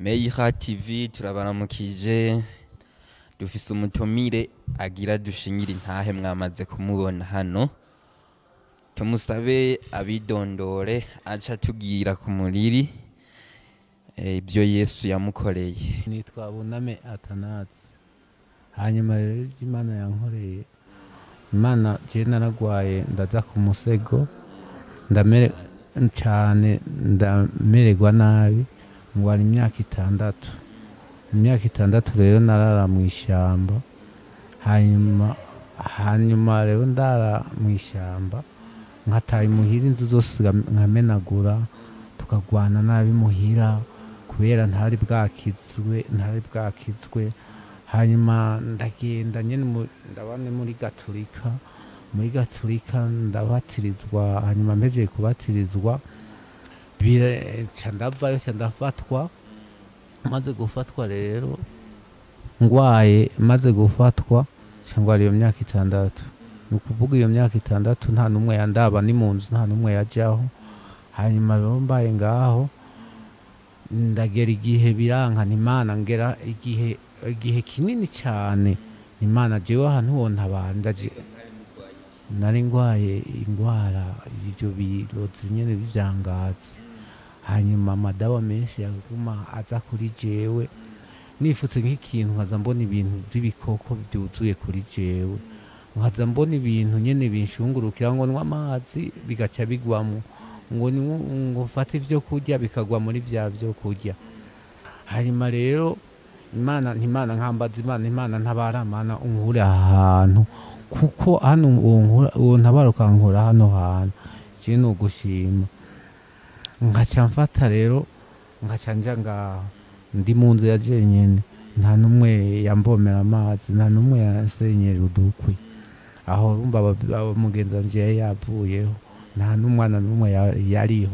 Meira TV turabaramukije, dufise umutumire agira dushinyire intahe, mwamaze kumubona hano. Tumusabe abidondore aca tubwira ku muriri ibyo Yesu yamukoreye. Nitwa Buname Atanazi. Hanyuma rero ibyo Imana yankoreye, Imana je naragwaye ndaja ku musego, ndamere cyane, ndamererwa nabi, ngwara imyaka 6. Imyaka 6 rero narara mu ishyamba. Hanyuma rero ndara mu ishyamba, nkataha imuhira, inzu zose nkamenagura, tukagwana nabi muhira kubera ntari bwakizwe. Hanyuma ndagenda nyene ndabane muri Gatolika, ndabatirizwa. Hanyuma mpejeje kubatirizwa, ca ndavayo, ca ndafatwa. Maze gufatwa rero ngwaye, maze gufatwa ca ngwara iyo myaka 6. Ni ukuvuga iyo myaka 6 nta n'umwe yandaba, ni mu nzu nta n'umwe yajaho. Hanyuma rero mbaye ngaho, ndagera igihe biranka, Imana ngera igihe kinini cyane, Imana jewe ahantu wontabara, nari ngwaye ingwara ibyo birozi nyene bivyangazi. Hanyuma amadawa menshi yaguma aza kuri jewe, nifutse nk'ikintu nkaza mbona ibintu by'ibikoko byuzuye kuri jewe, nkaza mbona ibintu nyene binshungurukira, ngo nywa amazi bigaca bigwamo, ngo mfate ibyo kurya bikagwa muri vya byo kurya. Hanyuma rero Imana ntimana nkambaza Imana, Imana ntabara, Mana unkure aha hantu, kuko hano uwo ntabara ukankura hano hantu, je ni ugushima. Nkaca mfata rero, nkaca nja ngaho ndi mu nzu ya jenyene, nta n'umwe yamvomera amazi, nta n'umwe yansenyera udukwi. Aho urumva mugenzi wanje yari yavuyeho, nta n'umwana n'umwe yariho.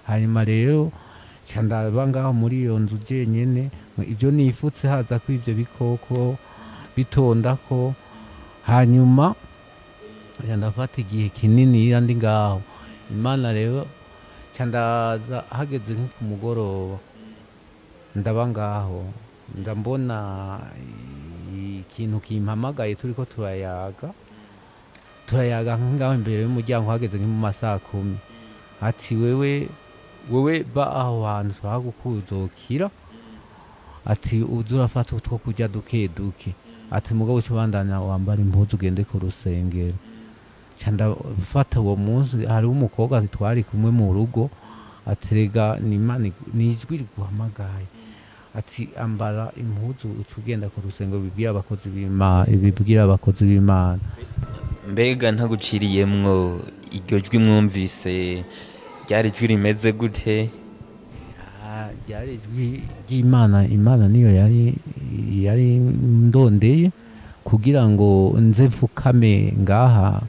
Hanyuma rero nca ndaba ngaho muri iyo nzu jenyene, ibyo nifutse haza ko ibyo bikoko bitondako. Hanyuma nca ndafata igihe kinini ndi ngaho. Imana rero nca ndaza hageze nko ku mugoroba, ndaba ngaho, ndambona ikintu kimpamagaye, turiko turayaga ngaho imbere y'umuryango, hageze nko mu masaha 10, ati wewe ba aho hantu twagukuzokira, ati uze urafata utwo kurya duke duke, ati mugabo uce ubandanya wambara impuzu ugende ku rusengero. Nca ndafata uwo munsi, hariho umukobwa twari kumwe mu rugo, ati rega ni Imana ni ijwi riguhamagaye, ati ambara impuzu uce ugenda ku rusengero bibwira abakozi b'Imana. Mbega ntaguciriyemwo, iryo jwi mwumvise ryari ijwi rimeze gute? Ryari ijwi ry'Imana. Imana niyo yari ndondeye kugira ngo nze mfukame ngaha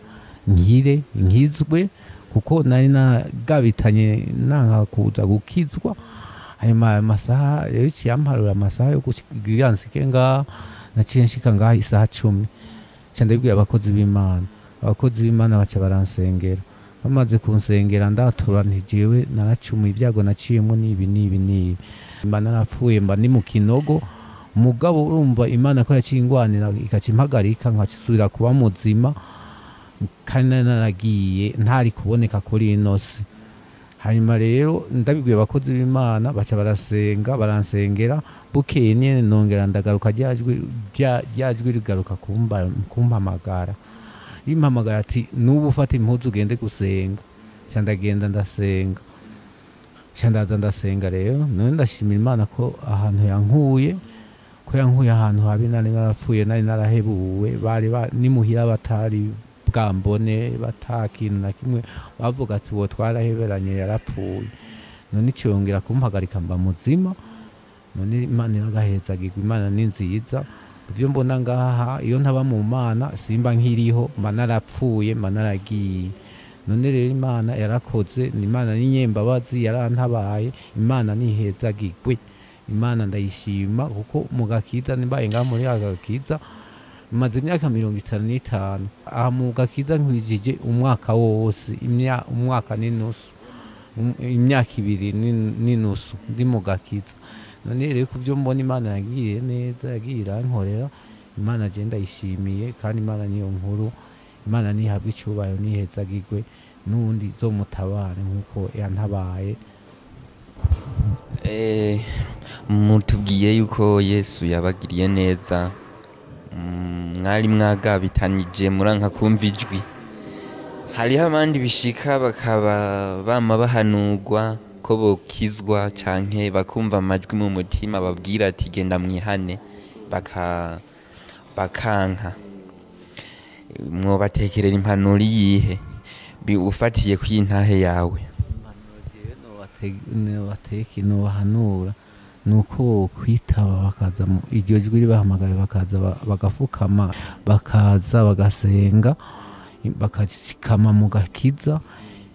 nkire nkizwe, kuko nari nagabitanye nanka kuza gukizwa. Hanyuma amasaha rero iciye amasaha yo kugira nsike ngaha, naciye nshika ngaha isaha 10. Nca ndabibwira abakozi b'Imana, abakozi b'Imana baca baransengera. Bamaze kunsengera ndatura nti jewe naracumuye, ibyago naciyemo nibi nibi nibi, mba narapfuye, mba ni mu kinogo. Mugabo urumva Imana ko yaciye ingwanira ikaca impagarika, nkasubira kuba muzima, kandi nari naragiye ntari kuboneka kuri ino si. Hanyuma rero ndabibwiye abakozi b'Imana baca barasenga, baransengera. Bukeye nyene nongera ndagaruka, rya jwi rigaruka kumpamagara, rimpamagara ati nubu ufata impuzu ugende gusenga. Nca ndagenda ndasenga, nca ndaza ndasenga. Rero none ndashimira Imana ko ahantu yankuye, ko yankuye ahantu habi nari narapfuye, nari narahebuwe, bari nimuhira batari bwambone, batakintu na kimwe, bavuga ati uwo twaraheberanye yarapfuye. None icongera kumpagarika mba muzima. None Imana iragahezagirwa, Imana ni nziza. Ivyo mbona ngaha, iyo ntaba mu Mana simba nkiriho, mba narapfuye, mba naragiye. None rero Imana yarakoze, Imana ni nyembabazi, yarantabaye, Imana nihezagirwe. Imana ndayishima kuko mu gakiza nimbaye ngaha muri aka gakiza maze imyaka 55. Aha mu gakiza nkwijije umwaka wose, umwaka n'inusu, imyaka 2 n'inusu ndi mu gakiza. None rero ku byo mbona Imana yagiye neza, yagiye irankorera, Imana je ndayishimiye, kandi Imana niyo nkuru. Imana nihabwe icyubahiro, nihezagirwe, n'uwundi izomutabare nk'uko yantabaye. Mutubwiye yuko Yesu yabagiriye neza, mwari mwagabitanije muranka kumva ijwi. Hariho abandi bishika bakaba bama bahanurwa ko bokizwa, canke bakumva amajwi mu mutima babwira ati genda mwihane, bakanka. Mwobatekerera impanuro iyihe ufatiye ku intahe yawe? Nobateke nobahanura nuko kwitaba, bakaza iryo jwi ribahamagaye, bakaza bagafukama, bakaza bagasenga, bakashikama mu gakiza,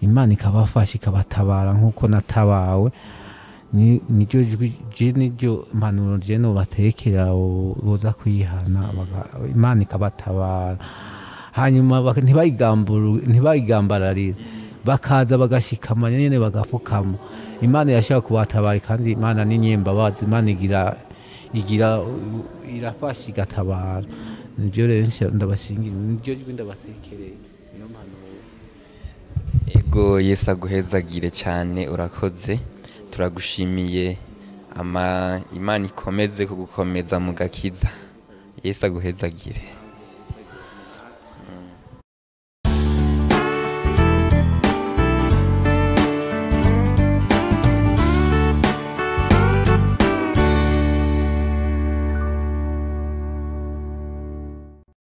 Imana ikabafasha, ikabatabara nk'uko natabawe. Niryo jwi je, niryo mpanuro je nobatekera, boza kwihana, Imana ikabatabara, hanyuma ntibayigambararire, bakaza bagashikama nyene, bagafukama, Imana irashobora kubatabara. Kandi Imana ni nyembabazi, Imana igira irafasha, igatabara. Nivyo rero ndabashingira, niryo jwi ndabatekereye, niyo mpanuro. Ego, Yesu aguhezagire cyane, urakoze, turagushimiye. Ama Imana ikomeze kugukomeza mu gakiza. Yesu aguhezagire.